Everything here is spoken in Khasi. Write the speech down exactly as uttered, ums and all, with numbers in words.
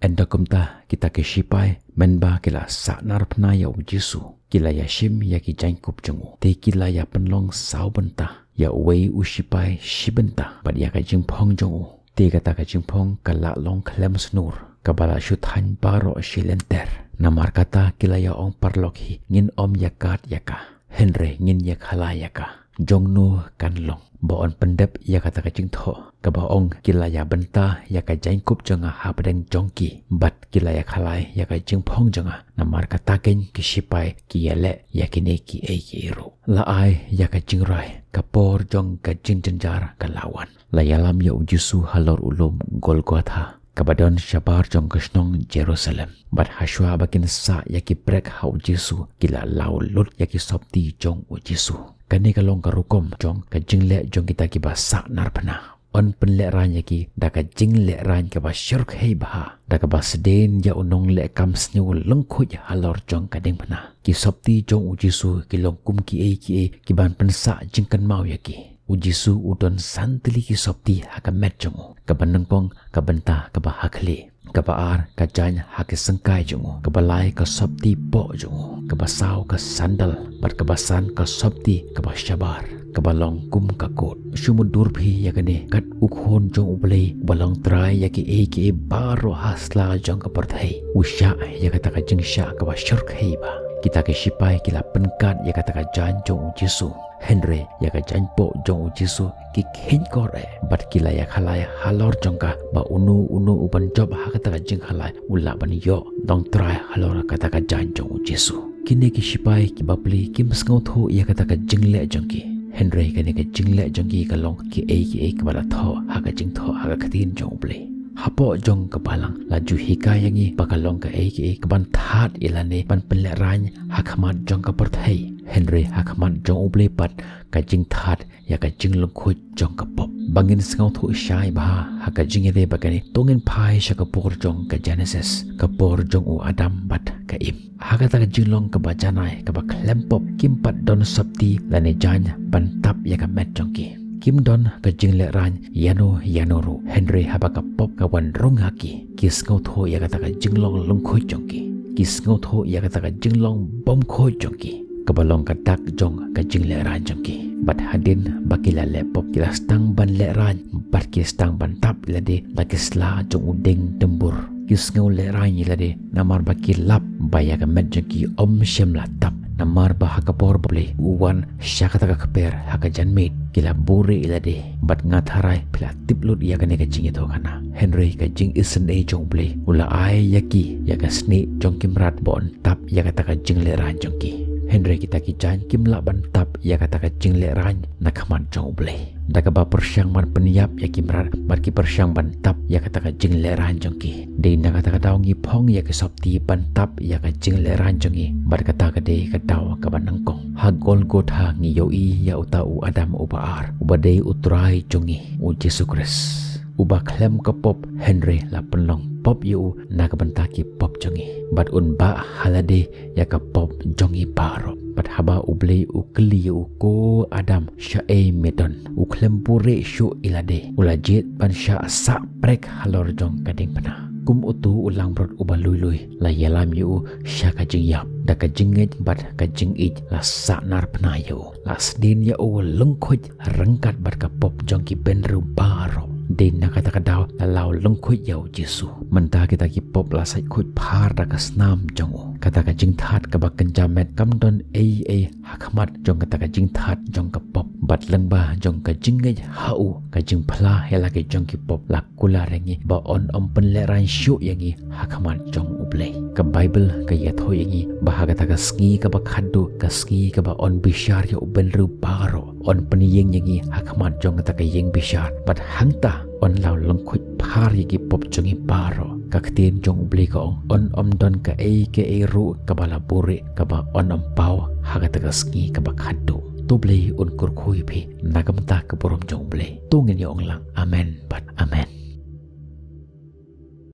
Ynda kumta kita ki shipai mynba ki la sah narphna ïa u Jisu, ki la ïa shim ïa ki jaiñkup jong u. Te ki la ïa pynlong saw bynta, ïa uwei u shipai shi bynta bad ïa ka jingphong jong u. Te kata ka jingphong ka la long khlem snur, kaba la shu thaiñ baroh shi lynter. Namar kata ki la ïa ong paralok hi, ngin ym ïa kad ïa ka, hynrei ngin ïa khalai ïa ka. Jong no kan long ba yn pyndep ïa kata ka jingthoh kaba ong, ki la ïa bynta ïa ka jaiñkup jong nga hapdeng jong ki, bad ki la ïa khalai ïa ka jingphong jong nga? Namar kata keiñ ki shipai ki ïaleh ïa kine kiei kiei ruh. La ai ïa ka jingrai, ka por jong ka jingjynjar ka la wan. La ïalam ïa u Jisu halor u lum Golgotha, kaba don shabar jong ka shnong Jerusalem. Bad hashwa ba kin sah ïa ki prek ha u Jisu, ki la law lut ïa ki sopti jong u Jisu. Kane ka long ka rukom jong ka jingleh jong kita kiba sah narphna. Yn pynlehraiñ ïa ki da ka jinglehraiñ kaba shyrkhei bha, da kaba sdien ïa u nongleh kam sniew lyngkhuid halor jong ka diengphna. Ki sopti jong u Jisu ki long kum kiei kiei kiban pynsah jingkynmaw ïa ki. U Jisu u don san tylli ki sopti ha ka met jong u. Kaba nyngkong ka bynta kaba ha khlieh, kaba ar ka jaiñ ha ki syngkai jong u, kaba lai ka sopti poh jong u, kaba saw ka sandal, bad kaba san ka sopti kaba shabar, kaba long kum ka kot. Shu mutdur phi ïa kane, kat u Khun jong U Blei uba long Trai ïa kiei kiei baroh ha sla jong ka pyrthei, u shah ïa kata ka jingshah kaba shyrkhei bha. Kita ki shipai ki la pynkad ïa kata ka jaiñ jong u Jisu, hynrei ïa ka jaiñpoh jong u Jisu ki kheiñkor eh, bad ki la ïa khalai halor jong ka, ba uno uno uban jop ha kata ka jingkhalai u lah ban ïoh long trai halor kata ka jaiñ jong u Jisu. Kine ki shipai ki bapli kim sngewthuh ïa kata ka jingleh jong ki, hynrei kane ka jingleh jong ki ka long kiei kiei kaba la thoh ha ka jingthoh ha ka Ktien jong U Blei. Hapoh jong ka balang la ju hikai ïa ngi ba ka long kaei kaei kaban thad ïa lade ban pynlehraiñ ha khmat jong ka pyrthei, hynrei ha khmat jong U Blei pat ka jingthad ïa ka jinglyngkhuid jong ka pop. Ba ngin sngewthuh shai bha ha ka jingïadei bad kane, to ngin phai sha ka por jong ka Genesis, ka por jong u Adam bad ka Im. Ha kata ka jinglong kaba janai kaba khlem pop, kim pat don sopti lane jaiñ ban tap ïa ka met jong ki. Kim don ka jinglehraiñ ïano ïano ruh, hynrei haba ka pop ka wan rung ha ki, ki sngewthuh ïa kata ka jinglong lyngkhuid jong ki. Ki sngewthuh ïa kata ka jinglong bymkhuid jong ki, kaba long ka dak jong ka jinglehraiñ jong ki. Bad hadien ba ki la leh pop, ki la sdang ban lehraiñ bad ki sdang ban tap ïa lade da ki sla jong u dieng dymbur. Ki sngew lehraiñ ïa lade namar ba ki lap ba ïa ka met jong ki ym shym la tap, namar ba ha ka por ba U Blei u wan sha kata ka kper ha ka janmiet, ki la buhrieh ïa lade. Bad nga tharai phi la tip lut ïa kane ka jingïathuhkhana. Hynrei ka jingisynei jong U Blei u la ai ïa ki ïa ka snieh jong ki mrad ba yn tap ïa kata ka jinglehraiñ jong ki. Hynrei kita ki jaiñ kim lah ban tap ïa kata ka jinglehraiñ na khmat jong U Blei. Da kaba pyrshang ban pynïap ïa ki mrad bad ki pyrshang ban tap ïa kata ka jinglehraiñ jong ki. Dei na kata ka daw ngi phong ïa ki sopti ban tap ïa ka jinglehraiñ jong ngi, bad kata ka dei ka daw kaba nyngkong. Ha Golgotha ngi ïohi ïa uta u Adam uba ar, uba dei U Trai jong ngi, U Jisu Khrist, uba khlem ka pop hynrei la pynlong pop ïa u na ka bynta ki pop jong ngi, bad un bah ha lade ïa ka pop jong ngi baroh. Bad haba U Blei u kylli ïa u, ko Adam, shaei me don? U khlem buhrieh shuh ïa lade, u la jied ban shah sah prek halor jong ka diengphna. Kum uto u langbrot uba lui lui, la ïalam ïa u sha ka jingïap. Da ka jingngeit bad ka jingïeit la sah narphna ïa u, la sdien ïa u lyngkhuid ryngkat bad ka pop jong ki bynriew baroh. Dei na kata ka daw la law lyngkhuid ïa U Jisu. Mynta kita ki pop la sait khuid phar da ka snam jong u. Kata ka jingthad kaba kynja met kam don ei ei ha khmat jong kata ka jingthad jong ka pop. Bad lyngba jong ka jingngeit ha u, ka jingphla ïa la ki jong ki pop la kular ïa ngi ba yn ym pynlehraiñ shuh ïa ngi ha khmat jong U Blei. Ka Baibl ka ïathuh ïa ngi ba ha kata ka sngi kaba khatduh, ka sngi kaba yn bishar ïa u bynriew baroh, yn pynïeng ïa ngi ha khmat jong kata ka ïing bishar. Bad hangta yn law lyngkhuid phar ïa ki pop jong ngi baroh. Ka Ktien jong U Blei ka ong, yn ym don kaei kaei ruh kaba la buhrieh kaba yn ym paw ha kata ka sngi kaba khatduh. To Blei un kyrkhu ïa phi na ka bynta ka burom jong U Blei. To ngin ïa ong lang, amen bad amen.